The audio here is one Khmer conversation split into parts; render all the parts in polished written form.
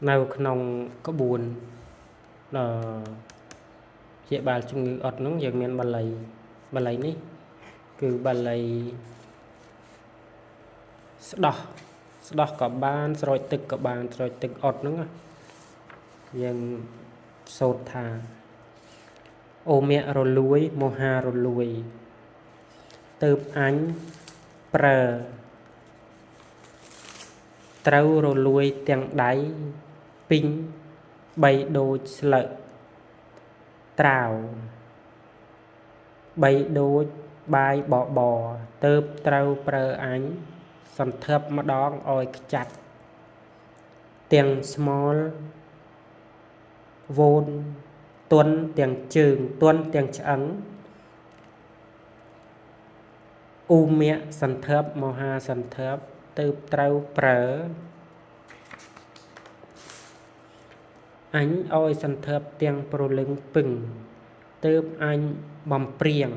នៅក្នុងក្បួនអឺព្យាបាលជំងឺអត់ហ្នឹងយើងមានបាលីបាលីនេះគឺបាលីស្ដោះស្ដោះក៏បានស្រោចទឹកក៏បានស្រោចទឹកអត់ហ្នឹងយើងសូត្រថាអូមៈរលួយមហារលួយទៅអញប្រើត្រូវរលួយទាំងដៃពីងបីដូចស្លឹកត្រាវបីដូចបាយបបរទៅត្រូវប្រើអញសន្ធឹបម្ដងឲ្យខ្ចាត់ទាំងស្មលវូនទន់ទាំងជើងទន់ទាំងឆ្អឹងឧមៈសន្ធឹបមហាសន្ធឹបទៅត្រូវប្រើអញឲ្យសន្ធឹបទាំងប្រលឹងពឹងទៅអញបំព្រៀង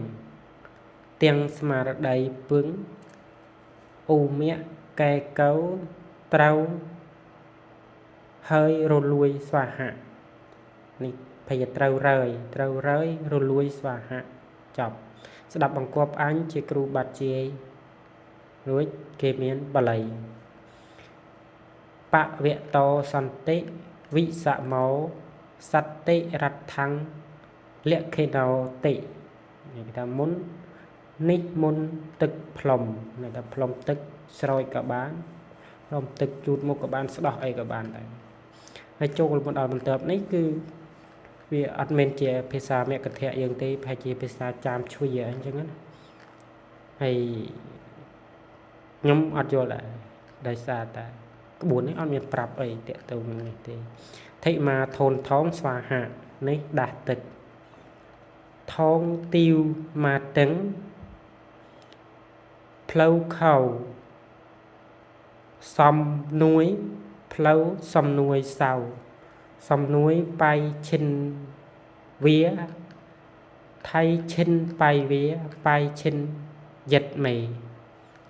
ទាំងស្មារតីពឹងឧមៈកែកៅត្រូវហើយរលួយស្វាហៈនេះភយត្រូវរើយត្រូវរើយរលួយស្វាហៈចប់ស្ដាប់បង្គាប់អញជាគ្រូបាត់ជាយរួចគេមានបាលីបវតោសន្តិវិសមោសតិរដ្ឋੰលក្ខិណោតិនេះគេថាមុននេះមុនទឹកផ្លុំនេះថាផ្លុំទឹកស្រោចក៏បានផ្លុំទឹកជូតមុខក៏បានស្ដោះអីក៏បានដែរហើយចូលមកដល់បន្ទាប់នេះគឺវាអត់មែនជាភាសាមគ្គធៈយើងទេប្រហែលជាភាសាចាមជ្វាអញ្ចឹងណាហើយខ្ញុំអត់យល់ដែរដោយសារតែក្បួននេះអត់មានប្រាប់អីតាក់ទងនឹងនេះទេធិមាធនថងស្វាហៈនេះដាស់ទឹកថងទីវម៉ាតឹងផ្លូវខៅសំនួយផ្លូវសំនួយសៅសំនួយបៃឈិនវាថៃឈិនបៃវាបៃឈិនយិតមេ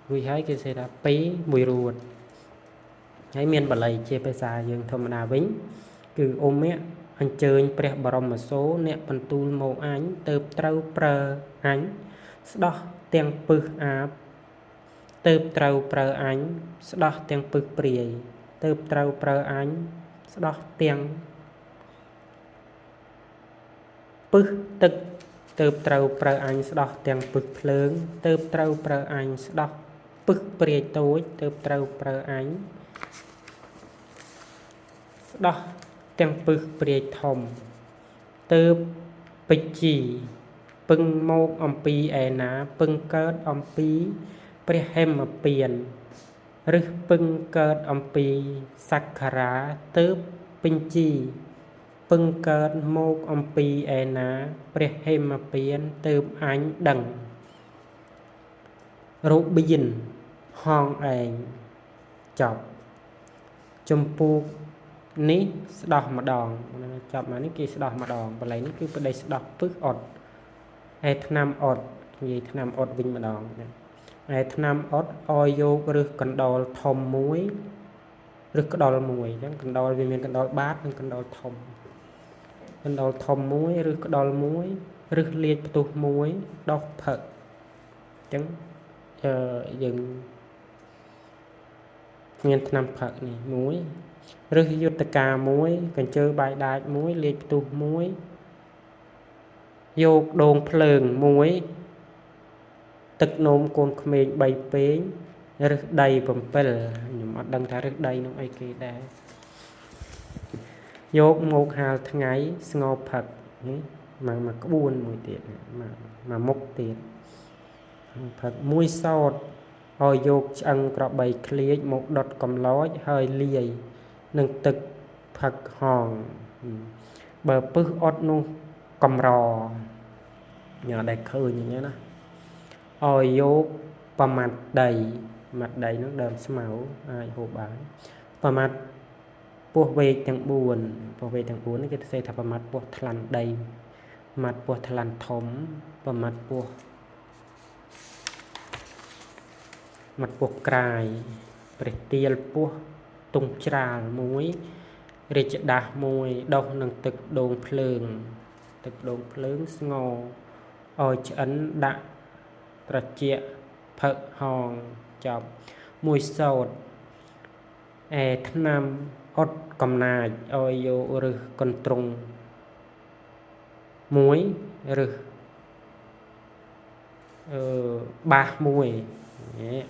រួចហើយគេសេថាពីមួយរួតហើយមានបាលីជាភាសាយើងធម្មតាវិញគឺអ៊ុមៈអញ្ជើញព្រះបរមសូរអ្នកបន្ទូលមកអញទៅត្រូវប្រើអញស្ដោះទាំងពឹសអាបទៅត្រូវប្រើអញស្ដោះទាំងពឹសព្រាយទៅត្រូវប្រើអញស្ដោះទាំងពឹសទឹកទៅត្រូវប្រើអញស្ដោះទាំងពឹសភ្លើងទៅត្រូវប្រើអញស្ដោះពឹសព្រាយតូចទៅត្រូវប្រើអញស្ដោះទាំងពឹសព្រាយធំទៅបិជីពឹងមកអំពីឯណាពឹងកើតអំពីព្រះហេមពៀនឬពឹងកើតអំពីសក្ខរាទៅបិជីពឹងកើតមកអំពីឯណាព្រះហេមពៀនទៅអញដឹងរបៀនហងឯងចប់ចំពោះនេះស្ដោះម្ដងចប់មកនេះគេស្ដោះម្ដងបល័យនេះគឺប្តីស្ដោះពឹសអត់ឯថ្នាំអត់និយាយថ្នាំអត់វិញម្ដងឯថ្នាំអត់ឲ្យយកឬកណ្ដុរធំមួយឬក្ដុលមួយអញ្ចឹងកណ្ដុរវាមានកណ្ដុរបាតនិងកណ្ដុរធំកណ្ដុរធំមួយឬក្ដុលមួយឬលាជផ្ទុះមួយដោះផឹកអញ្ចឹងយើងមានថ្នាំផឹកនេះមួយឬយុទ្ធការមួយកញ្ជើបាយដាចមួយលាជផ្ទុះមួយយកដូងភ្លើងមួយទឹកនោមកូនក្មេង3ពេងឬដី7ខ្ញុំអត់ដឹងថាឬដីនោះអីគេដែរយកមកហាលថ្ងៃស្ងោផឹកនេះមកក្បួនមួយទៀតមកមុខទៀតផឹកមួយសោតឲ្យយកឆ្អឹងក្របីឃ្លាចមកដុតកំឡោចហើយលាយនឹងទឹកផឹកហងបើពឹសអត់នោះកម្រញ៉ាដែលឃើញអញ្ចឹងណាឲ្យយកប្រមាត់ដីម៉ាត់ដីនោះដើមស្មៅអាចហូបបានប្រមាត់ពោះវែកទាំង4ពោះវែកទាំង4នេះគេសរសេរថាប្រមាត់ពោះថ្លាន់ដីម៉ាត់ពោះថ្លាន់ធំប្រមាត់ពោះម៉ាត់ពោះក្រាយព្រះទាលពោះទងច្រាលមួយ រាជដាសមួយដុសនឹងទឹកដូងភ្លើងទឹកដូងភ្លើងស្ងោឲ្យឆ្អិនដាក់ត្រចៀកផឹកហងចប់មួយសោតឯថ្នាំអត់កំណាចឲ្យយកឫសកន្ទ្រង់មួយឫសបាសមួយ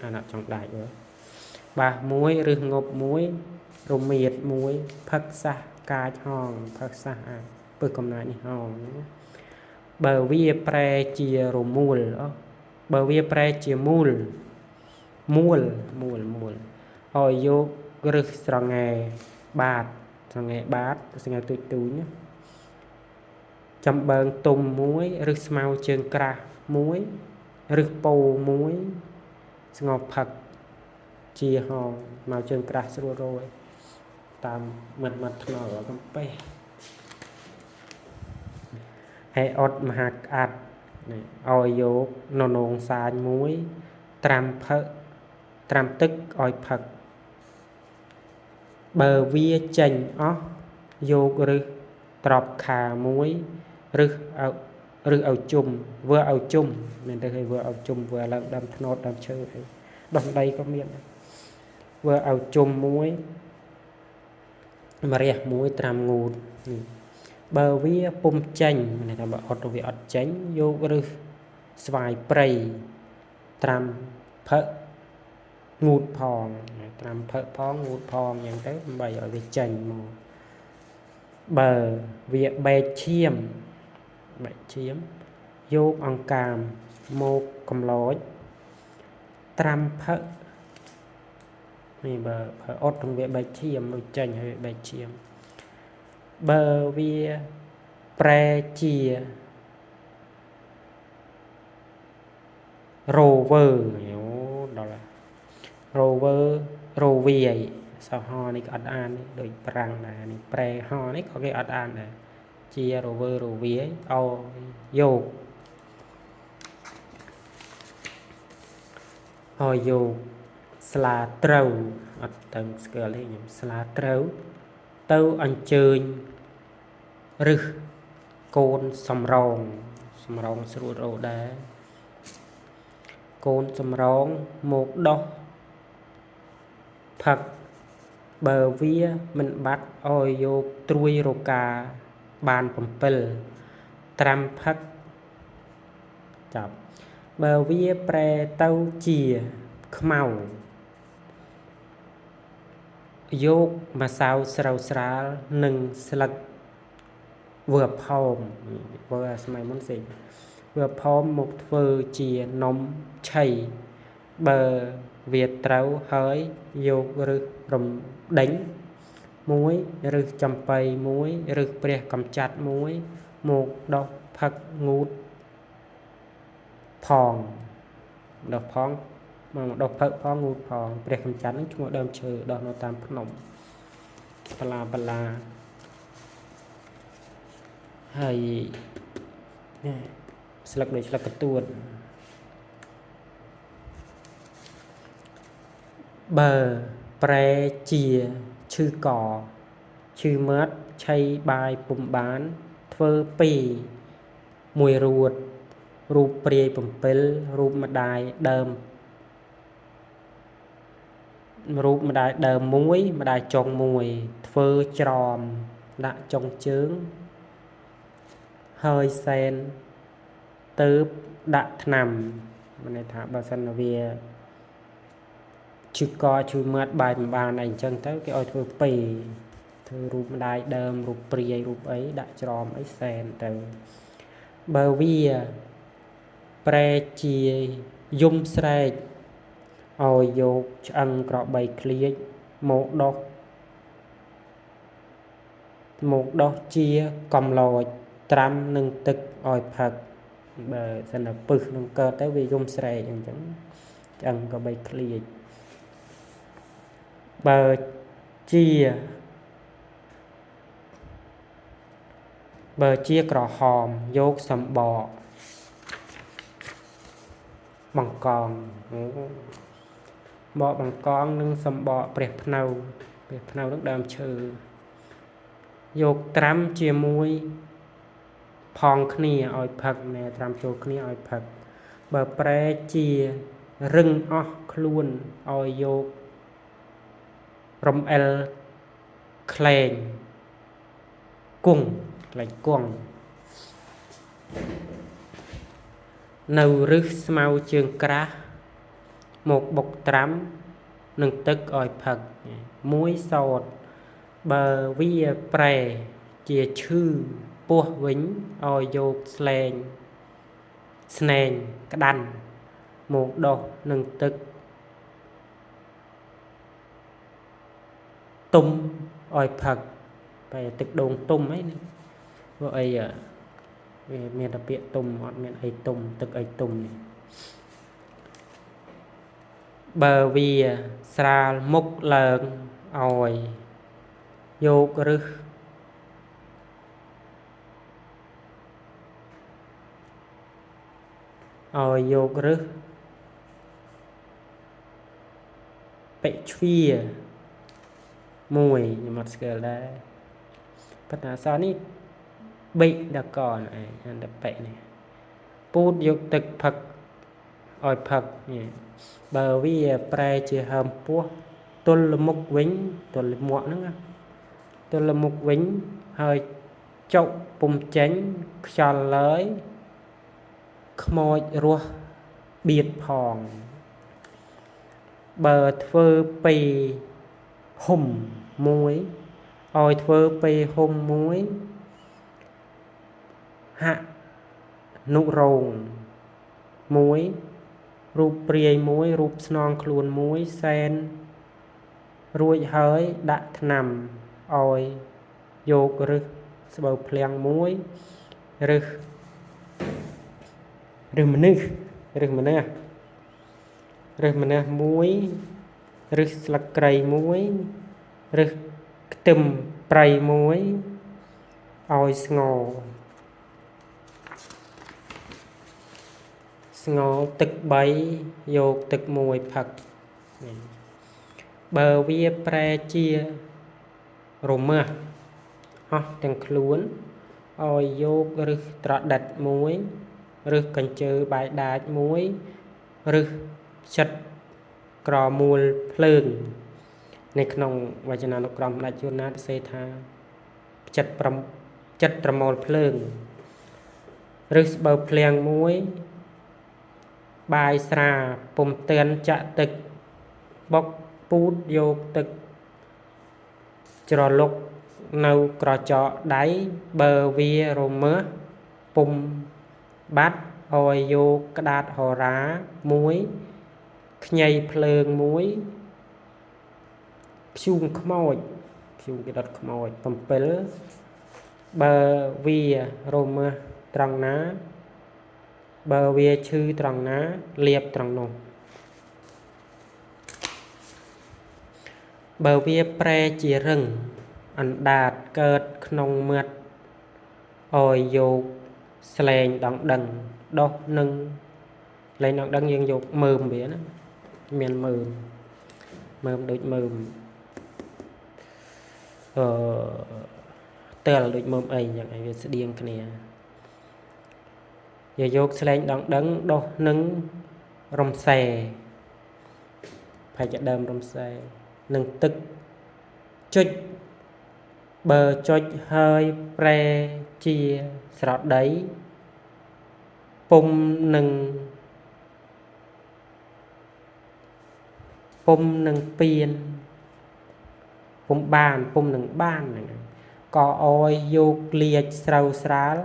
អាណាចង់ដាច់បាសមួយឫសងប់មួយរមៀតមួយផឹកសះកាចហងផឹកសះអាពឹសកំណាចនេះហងបើវាប្រែជារមូលបើវាប្រែជាមូលមូលមូលមូលឲ្យយកឫសស្រងែបាតស្រងែបាតស្រងែទូចទូចណាចំបើងទុំមួយឫសស្មៅជើងក្រាស់មួយឫសពោមួយស្ងោផឹកជាហងមកជើងក្រាស់ស្រួលរយតាមមាត់មាត់ថ្នល់កំពេះហើយអត់មហាក្អាត់ឲ្យយកននងសាញមួយត្រាំផឹកត្រាំទឹកឲ្យផឹកបើវាចេញអស់យកឫសត្រប់ខាមួយឫសឲ្យជុំវើឲ្យជុំមានទៅឲ្យវើឲ្យជុំវើឡើងដើមថ្នោតដើមឈើអីដោះដីក៏មានវើឲ្យជុំមួយម្រះមួយត្រាំងូតនេះបើវាពុំចេញមានន័យថាបើអត់វាអត់ចេញយកឫសស្វាយព្រៃត្រាំផឹកងូតផងត្រាំផឹកផងងូតផងអញ្ចឹងទៅដើម្បីឲ្យវាចេញមកបើវាបែកឈាមបែកឈាមយកអង្កាមមកកំឡោចត្រាំផឹកនេះបើអត់ក្នុងវាបែកឈាមមកចេញហើយបែកឈាមបើវាប្រែជារ៉ូវើអូដល់រ៉ូវើរ៉ូវាយសហនេះក៏អត់អានដូចប្រាំងដែរនេះប្រែហនេះក៏គេអត់អានដែរជារវើរវាយឲ្យយកឲ្យយកស្លាត្រូវអត់ទៅស្គាល់ទេខ្ញុំស្លាត្រូវទៅអញ្ជើញឫសកូនសំរងសំរងស្រួលរោដែរកូនសំរងមកដោះផឹកបើវាមិនបាត់ឲ្យយកត្រួយរកាបាន7ត្រាំផឹកចាប់បើវាប្រែទៅជាខ្មៅយកម្សៅស្រូវស្រាលនិងស្លឹកវើផោមវើសម័យមុនសេវើផោមមកធ្វើជានំឆីបើវាត្រូវហើយយកឫសរំដេញមួយឫសចំបៃមួយឫសព្រះកំចាត់មួយមកដោះផឹកងូតផងដោះផងមកដោះផឹកផងងូតផងព្រះកំចាត់នឹងឈ្មោះដើមឈើដោះនៅតាមភ្នំបលាបលាហើយនេះស្លឹកដូចស្លឹកកទួតបើប្រែជាឈឺកឈឺមាត់ឆីបាយពុំបានធ្វើពីរមួយរួតរូបព្រាយ7រូបម្ដាយដើមរូបម្ដាយដើមមួយម្ដាយចុងមួយធ្វើច្រមដាក់ចុងជើងហើយសែនទៅដាក់ថ្នាំមានន័យថាបើសិនវាឈឺកឈឺមាត់បាយមិនបានអីអញ្ចឹងទៅគេឲ្យធ្វើពីរធ្វើរូបម្ដាយដើមរូបព្រាយរូបអីដាក់ច្រមអីសែនទៅបើវាប្រែជាយំស្រែកឲ្យយកឆ្អឹងក្របីឃ្លៀចមកដោះជាកំឡោចត្រាំនឹងទឹកឲ្យផឹកបើសិនតែពឹសនឹងកើតទៅវាយំស្រែកអញ្ចឹងឆ្អឹងក្របីឃ្លៀចបើជាក្រហមយកសម្បកបង្កងបកបង្កងនិងសម្បកព្រះភ្នៅព្រះភ្នៅនឹងដើមឈើ យកត្រាំជាមួយផងគ្នាឲ្យផឹកណែត្រាំចូលគ្នាឲ្យផឹកបើប្រែជារឹងអស់ខ្លួនឲ្យយករំអិលក្លែងគង់ក្លែងគង់នៅរឹសស្មៅជើងក្រាស់មកបុកត្រាំនឹងទឹកឲ្យផឹកមួយសោតបើវាប្រែជាឈឺពោះវិញឲ្យយកស្លែងស្នែងក្តាន់មកដោះនឹងទឹកទុំឲ្យផឹកបែរទឹកដូងទុំអីនេះព្រោះអីវាមានតែពាក្យទុំអត់មានអីទុំទឹកអីទុំនេះបើវាស្រាលមុខឡើងឲ្យយករឹសឲ្យយករឹសបិជ្វាមួយខ្ញុំអត់ស្គាល់ដែរប៉ុន្តែអក្សរនេះបិដកនឯងអានតែបិនេះពូតយកទឹកផឹកឲ្យផឹកនេះបើវាប្រែជាហើមពោះទល់មុខវិញទល់មាក់ហ្នឹងណាទល់មុខវិញហើយចុកពុំចេញខ្យល់ឡើយខ្មោចរស់បៀតផងបើធ្វើពីហុំមួយឲ្យធ្វើពីហុំមួយហនុរោងមួយរូបព្រាយមួយរូបស្នងខ្លួនមួយសែនរួចហើយដាក់ថ្នាំឲ្យយករឹសស្បូវភ្លាំងមួយរឹសមនុស្សរឹសម្នាស់រឹសម្នាស់មួយរឹសស្លឹកគ្រៃមួយរឹសខ្ទឹមប្រៃមួយឲ្យស្ងោស្ងោទឹក3យកទឹកមួយផឹកបើវាប្រែជារមាស់អស់ទាំងខ្លួនឲ្យយករឹសត្រដិតមួយរឹសកញ្ជើបាយដាចមួយរឹសចិត្តក្រមូលភ្លើងនៅក្នុងវចនានុក្រមដាច់ជួនណាតសេថាចិត្តចិត្តប្រមូលភ្លើងរឹសស្បូវភ្លៀងមួយបាយស្រាពុំទឿនចាក់ទឹកបុកពូតយកទឹកច្រឡុកនៅក្រចកដៃបើវារមើសពុំបាត់ឲ្យយកក្តាតហរាមួយខ្ញីភ្លើងមួយធ្យូងខ្មោចធ្យូងគេដុតខ្មោច7បើវារមើសត្រង់ណាបើវាឈឺត្រង់ណាលាបត្រង់នោះបើវាប្រែជារឹងអណ្ដាតកើតក្នុងមាត់ឲ្យយកស្លែងដងដឹងដោះនឹងលែងដងដឹងយើងយកមើមវាណាមានមើមមើមដូចមើមអឺទែលដូចមើមអីយ៉ាងឯងវាស្តៀងគ្នាយកស្លែងដងដឹងដោះនឹងរំសេផែកដើមរំសេនឹងទឹកចុចបើចុចហើយប្រែជាស្រដីពុំនឹងពៀនពុំបានពុំនឹងបានហ្នឹងក៏ឲ្យយកលាជស្រូវស្រាល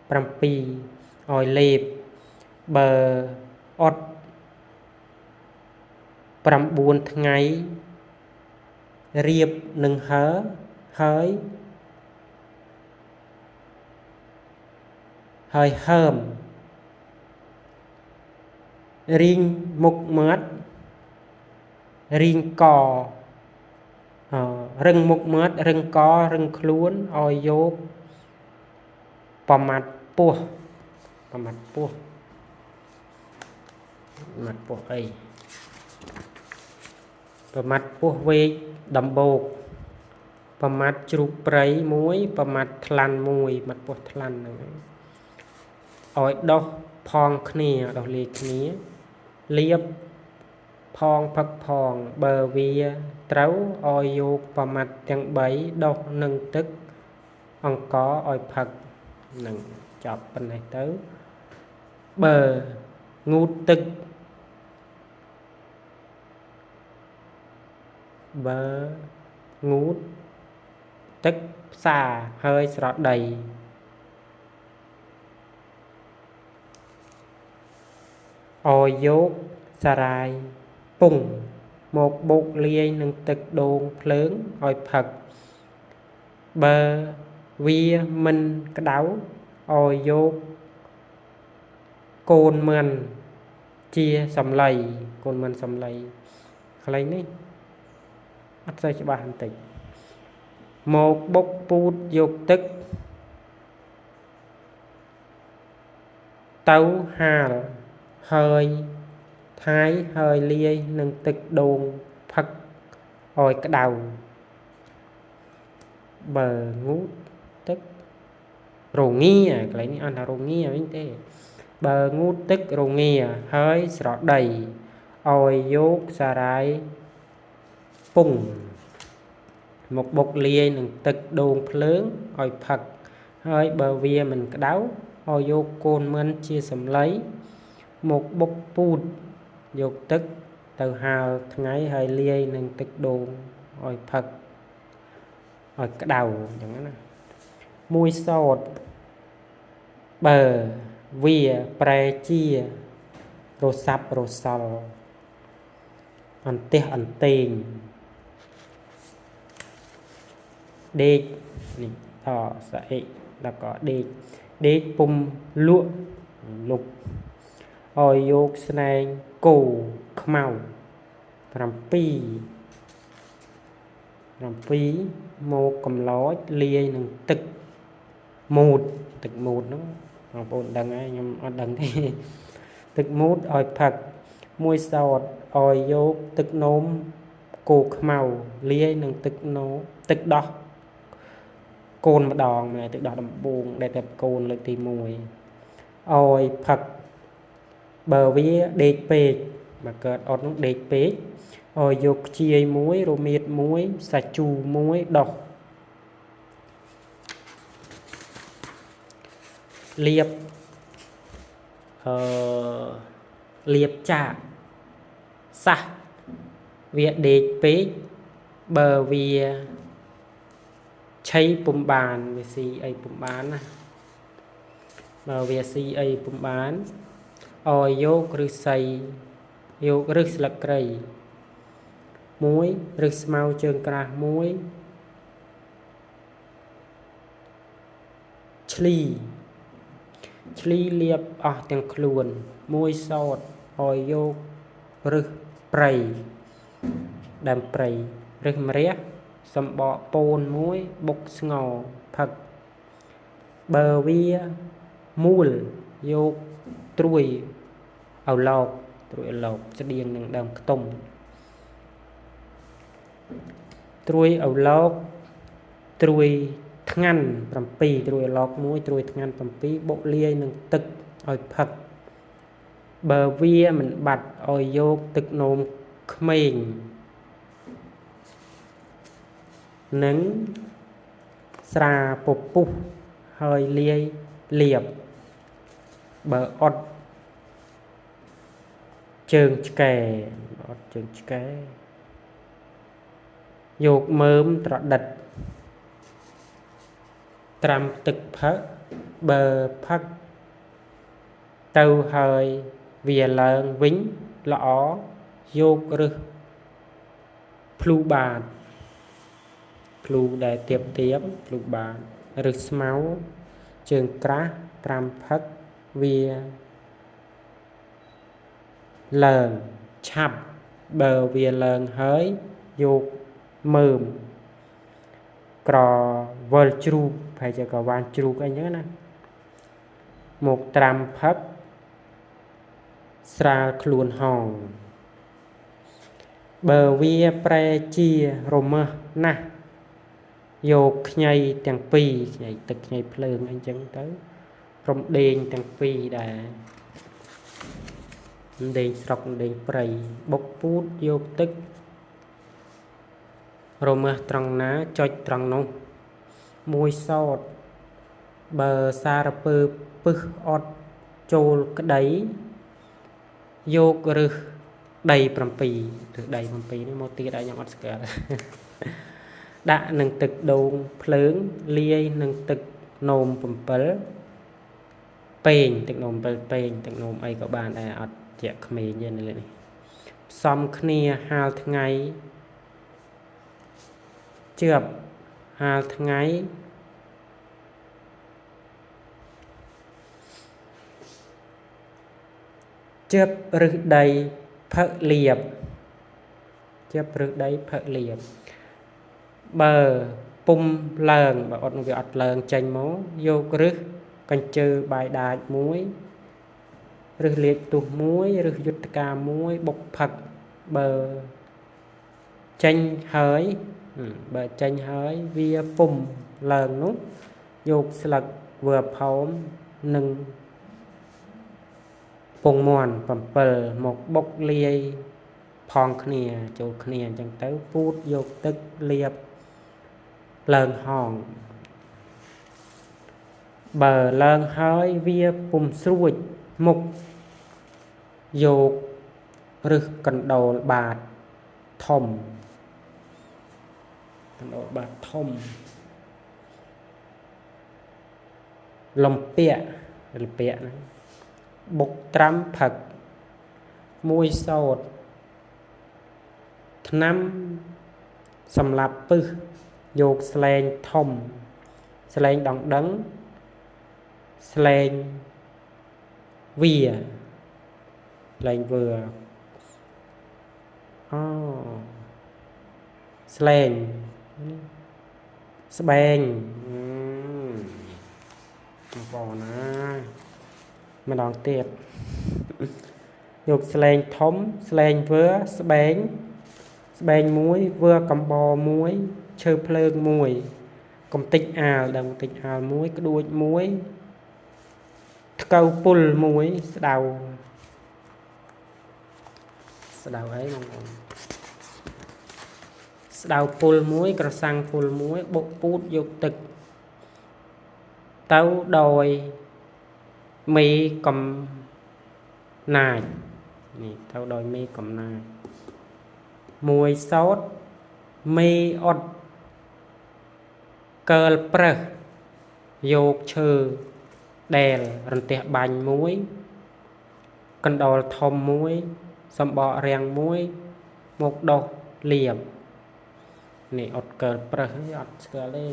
7ឲ្យលេបបើអត់9ថ្ងៃរៀបនឹងហើហើយហើយហើមរីងមុខមាត់រីងករឹងមុខមាត់រឹងករឹងខ្លួនឲ្យយកប្រមាត់ពោះប្រមាត់ពោះប្រមាត់ពោះអីប្រមាត់ពោះវែកដំបូក ប្រមាត់ជ្រូកព្រៃមួយប្រមាត់ថ្លាន់មួយមាត់ពោះថ្លាន់ហ្នឹងឲ្យដោះផងគ្នាដោះលាយគ្នាលាបផងផឹកផងបើវាត្រូវឲ្យយកប្រមាត់ទាំង3ដោះនឹងទឹកអង្ករឲ្យផឹកនឹងចប់ប៉ុណ្ណេះទៅបើងូតទឹកបើងូតទឹកផ្សាហើយស្រដីឲ្យយកសារាយពងមកបុកលាយនឹងទឹកដូងភ្លើងឲ្យផឹកបើវាមិនក្តៅឲ្យយកកូនមន់ជាសំឡីកូនមន់សំឡីកន្លែងនេះអត់សូវច្បាស់បន្តិចមកបុកពូតយកទឹកទៅហាលហើយថៃហើយលាយនឹងទឹកដូងផឹកឲ្យក្តៅបើងូតទឹករងាកន្លែងនេះអត់ថារងាវិញទេបើងូតទឹករងាហើយស្រដីឲ្យយកសារាយពងមកបុកលាយនឹងទឹកដូងភ្លើងឲ្យផឹកហើយបើវាមិនក្តៅឲ្យយកកូនមន់ជាសំឡីមកបុកពូតយកទឹកទៅហាលថ្ងៃហើយលាយនឹងទឹកដូងឲ្យផឹកឲ្យក្តៅអញ្ចឹងណាមួយសោតបើវាប្រែជារសាប់រសល់អន្ទះអន្ទែងដេកនេះអសអិដល់ក៏ដេកដេកពុំលក់លុកឲ្យយកស្នែងគោខ្មៅ7មកកំឡោចលាយនឹងទឹកមូតទឹកមូតហ្នឹងបងប្អូនដឹងហើយខ្ញុំអត់ដឹងទេទឹកមូតឲ្យផឹកមួយសោតឲ្យយកទឹកនោមគោខ្មៅលាយនឹងទឹកនោមទឹកដោះកូនម្ដងម្លែទឹកដោះដំបូងដែលតែកូនលើកទី1ឲ្យផឹកបើវាដេកពេកបើកើតអត់នោះដេកពេកឲ្យយកខ្ជាយមួយរមៀតមួយសាច់ជូរមួយដោះលាបលាបចាកសះវាដេកពេកបើវាឆៃពុំបានវាស៊ីអីពុំបានណាបើវាស៊ីអីពុំបានឲ្យយកឫស្សីយកឫសស្លឹកគ្រៃមួយឫសស្មៅជើងក្រាស់មួយឆ្លីឆ្លីលាបអស់ទាំងខ្លួនមួយសោតឲ្យយកឫសព្រៃដើមព្រៃឫសម្រះសំបកពោនមួយបុកស្ងោផឹកបើវាមូលយកត្រួយឪឡោកត្រួយឪឡោកស្តៀងនឹងដើមខ្ទុំត្រួយឪឡោកត្រួយថ្ងាន់7ត្រួយឪឡោកមួយត្រួយថ្ងាន់7បុកលាយនឹងទឹកឲ្យផឹកបើវាមិនបាត់ឲ្យយកទឹកនោមក្មេងនិងស្រាពពុះហើយលាយលាបបើអត់ជើងឆ្កែអត់ជើងឆ្កែយកមើមត្រដិតត្រាំទឹកផឹកបើផឹកទៅហើយវាឡើងវិញល្អយកឫសភ្លូបាតភ្លូដែលទៀបទៀបភ្លូបាតឫសស្មៅជើងក្រាស់ត្រាំផឹកវាឡើងឆាប់បើវាឡើងហើយយកមើមក្រវិលជ្រូកប្រហែលជាក្រវានជ្រូកអីចឹងណាមកត្រាំផឹកស្រាលខ្លួនហងបើវាប្រែជារមើសណាស់ យកខ្ញីទាំងពីរខ្ញីទឹកខ្ញីភ្លើងអីចឹងទៅរំដេងទាំងពីរដែររំដេងស្រុករំដេងព្រៃបុកពូតយកទឹករមាស់ត្រង់ណាចុចត្រង់នោះមួយសោតបើសារពើពឹសអត់ចូលក្តីយករឹសដី7រឹសដី7នេះមកទៀតឲ្យខ្ញុំអត់ស្គាល់ដាក់នឹងទឹកដូងភ្លើងលាយនឹងទឹកនោម7ពេងទឹកនោម7ពេងទឹកនោមអីក៏បានដែរអត់ជាក្មេងទេនៅលើនេះផ្សំគ្នាហាលថ្ងៃជឿបហាលថ្ងៃជឿបរឹសដីផឹកលៀបជឿបរឹសដីផឹកលៀបបើពុំឡើងបើអត់វាអត់ឡើងចេញមកយករឹសកញ្ជើបាយដាចមួយរឹសលាជទុះមួយរឹសយុទ្ធការមួយបុកផឹកបើចេញហើយបើចេញហើយវាពុំឡើងនោះយកស្លឹកវើផោមនិងពងមាន់7មកបុកលាយផងគ្នាចូលគ្នាអញ្ចឹងទៅពូតយកទឹកលាបឡើងហងបើឡើងហើយវាពុំស្រួចមុខយករឹសកណ្ដូលបាតធំកណ្ដូលបាតធំលំពាក់លំពាក់ហ្នឹងបុកត្រាំផឹកមួយសោតថ្នាំសម្រាប់ពឹសយកស្លែងធំស្លែងដងដឹងស្លែងវាស្លែងវើអូស្លែងស្បែងបងណាម្ដងទៀតយកស្លែងធំស្លែងវើស្បែងស្បែងមួយវើកំបោមួយឈើភ្លើងមួយកំតិចអាលដឹងតិចអាលមួយក្ដួចមួយថ្កូវពុលមួយស្ដៅស្ដៅអីបងប្អូនស្ដៅពុលមួយក្រសាំងពុលមួយបុកពូតយកទឹកទៅដោយមេកំណាចនេះទៅដោយមេកំណាចមួយសោតមេអត់កើលប្រឹសយកឈើដែលរន្ទះបាញ់មួយកណ្ដុរធំមួយសម្បករាំងមួយមកដោះលៀបនេះអត់កើលប្រឹសអត់ស្គាល់ទេ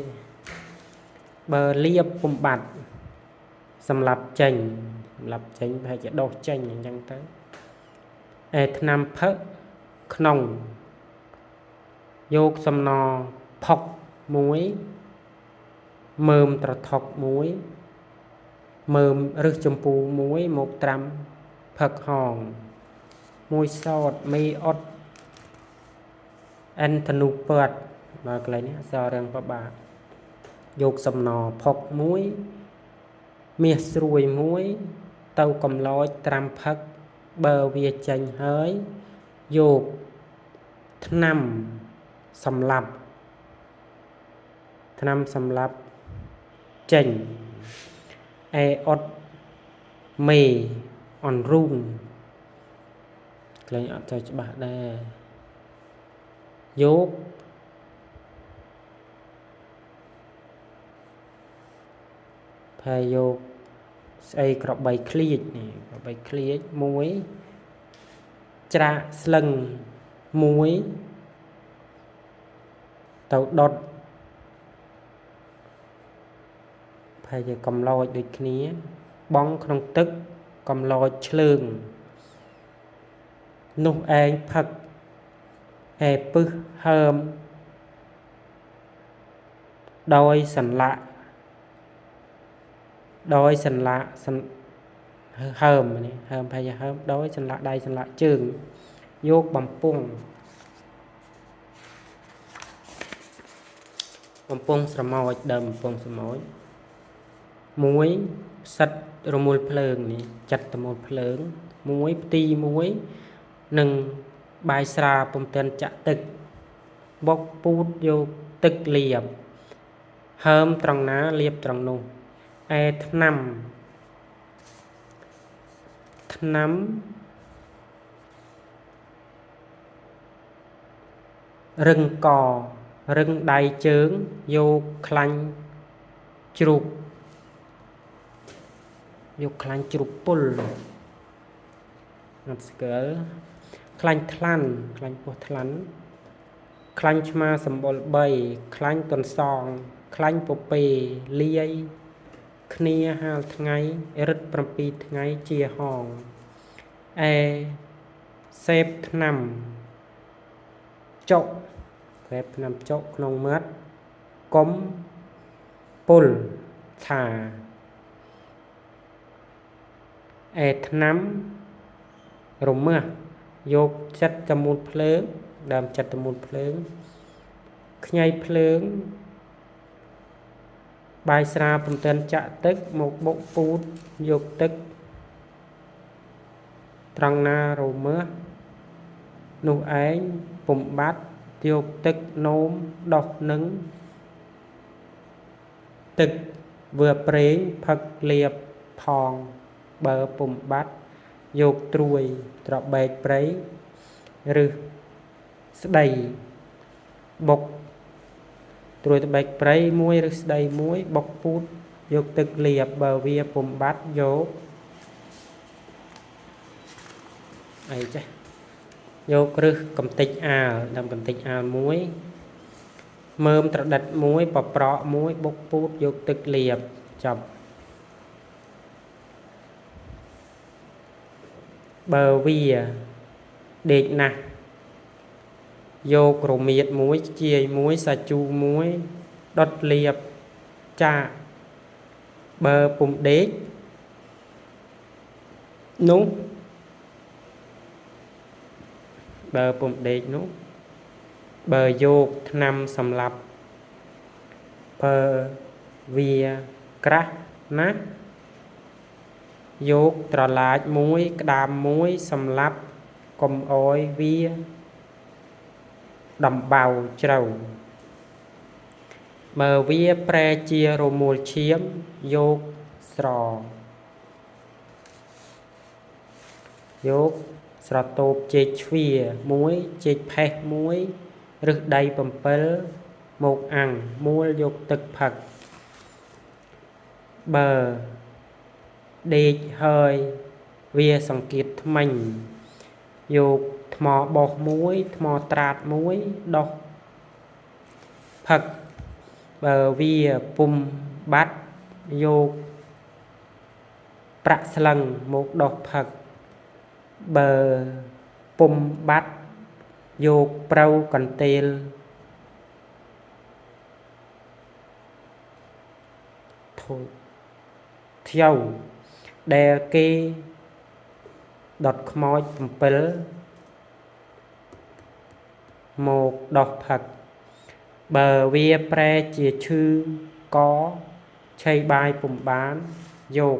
បើលៀបពុំបាត់សម្រាប់ចេញសម្រាប់ចេញប្រហែលជាដោះចេញអញ្ចឹងទៅឯថ្នាំផឹកក្នុងយកសំណផុកមួយមើមត្រថុកមួយមើមរឹសចម្ពូមួយមកត្រាំផឹកហងមួយសោតមេអត់អិនធនុពតដល់កន្លែងនេះអក្សររឿងពិបាកយកសំណផុកមួយមាសស្រួយមួយទៅកំឡោចត្រាំផឹកបើវាចេញហើយយកថ្នាំសម្លាប់ថ្នាំសម្លាប់ចេញឯអត់មេអនរូងក្លែងអត់ចូលច្បាស់ដែរយកផែយកស្អីក្របីឃ្លៀចនេះក្របីឃ្លៀចមួយច្រាកស្លឹងមួយទៅដុតផែជាកំឡោចដូចគ្នាបងក្នុងទឹកកំឡោចឆ្លើងនោះឯងផឹកឯពឹសហើមដោយសន្លាក់ដោយសន្លាក់ហើមនេះហើមផែជាហើមដោយសន្លាក់ដៃសន្លាក់ជើងយកបំពង់ បំពង់ស្រមោចដើមបំពង់ស្រមោចមួយផ្សិតរមូលភ្លើងនេះចិត្តរមូលភ្លើងមួយផ្ទីមួយនិងបាយស្រាពុំទាន់ចាក់ទឹកបុកពូតយកទឹកលាបហើមត្រង់ណាលាបត្រង់នោះឯថ្នាំថ្នាំរឹងករឹងដៃជើងយកខ្លាញ់ជ្រូកយកខ្លាញ់ជ្រូកពុលអត់ស្គាល់ខ្លាញ់ថ្លាន់ខ្លាញ់ពោះថ្លាន់ខ្លាញ់ឆ្មាសម្បុរ3ខ្លាញ់ទន្សងខ្លាញ់ពពែលាយគ្នាហាលថ្ងៃរឹត7ថ្ងៃជាហងឯសេពថ្នាំចុកសេពថ្នាំចុកក្នុងមាត់កុំពុលថាឯថ្នាំរមាស់យកចិត្តតមូលភ្លើងដើមចិត្តតមូលភ្លើងខ្ញីភ្លើងបាយស្រាពុំទាន់ចាក់ទឹកមកបុកពូតយកទឹកត្រង់ណារមាស់នោះឯងពុំបាត់យកទឹកនោមដោះនឹងទឹកវឿប្រេងផឹកលាបផងបើពុំបាត់យកត្រួយត្របែកព្រៃឬស្ដីបុកត្រួយត្របែកព្រៃមួយឬស្ដីមួយបុកពូតយកទឹកលាបបើវាពុំបាត់យកអីចេះយកគ្រឹះកំតិចអាលដើមកំតិចអាលមួយមើមត្រដិតមួយបប្រក់មួយបុកពូតយកទឹកលាបចប់បើវាដេកណាស់យករមៀតមួយជាយមួយសាជូមួយដុតលាបចាកបើពុំដេកនោះបើពុំដេកនោះបើយកថ្នាំសម្លាប់បើវាក្រាស់ណាស់យកត្រឡាចមួយក្តាមមួយសម្លាប់កុំអោយវាដំបៅជ្រៅបើវាប្រែជារមូលឈាមយកស្រយកស្រតូបចេកជ្វាមួយចេកផេះមួយឬដី7មកអាំងមួលយកទឹកផឹកបើដេកហើយវាសង្កេតថ្មិញយកថ្មបោះមួយថ្មត្រាតមួយដោះផឹកបើវាពុំបាត់យកប្រាក់ស្លឹងមកដោះផឹកបើពុំបាត់យកប្រៅកន្ទេលធ្យៅដែលគេដុតខ្មោច7មកដោះផឹកបើវាប្រែជាឈឺកឆីបាយពុំបានយក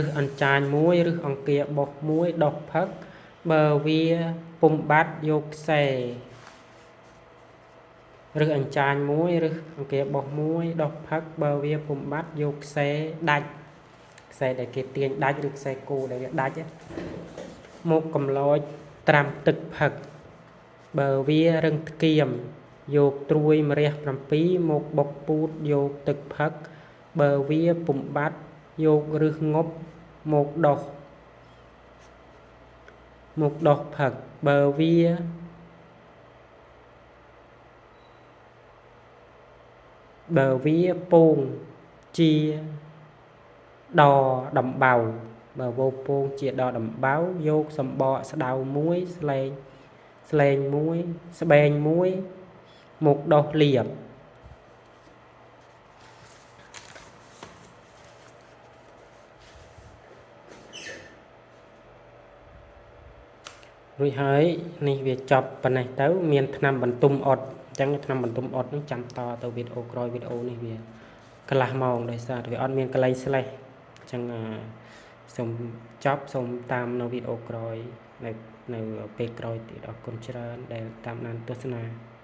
ឬអញ្ចាញមួយឬអង្គាបោះមួយដោះផឹកបើវាពុំបាត់យកខ្សែឬអញ្ចាញមួយឬអង្គាបោះមួយដោះផឹកបើវាពុំបាត់យកខ្សែដាច់ខ្សែដែលគេទាញដាច់ឬខ្សែគោដែលវាដាច់មកកំឡោចត្រាំទឹកផឹកបើវារឹងធ្គាមយកត្រួយម្រះ7មកបុកពូតយកទឹកផឹកបើវាពុំបាត់យកឫសងប់មកដោះផឹកបើវាពងជាដដំបៅបើវោពងជាដដំបៅយកសម្បកស្ដៅមួយស្លែងស្លែងមួយស្បែងមួយមកដោះលាប រួចហើយនេះវាចប់ប៉ុណ្ណេះទៅមានថ្នាំបន្ទុំអត់អញ្ចឹងថ្នាំបន្ទុំអត់ហ្នឹងចាំតទៅវីដេអូក្រោយវីដេអូនេះវាកន្លះម៉ោងដោយសារវាអត់មានកន្លែង slash អញ្ចឹងសូមចប់សូមតាមនៅវីដេអូក្រោយនៅនៅពេលក្រោយទៀតអរគុណច្រើនដែលតាមដានទស្សនា។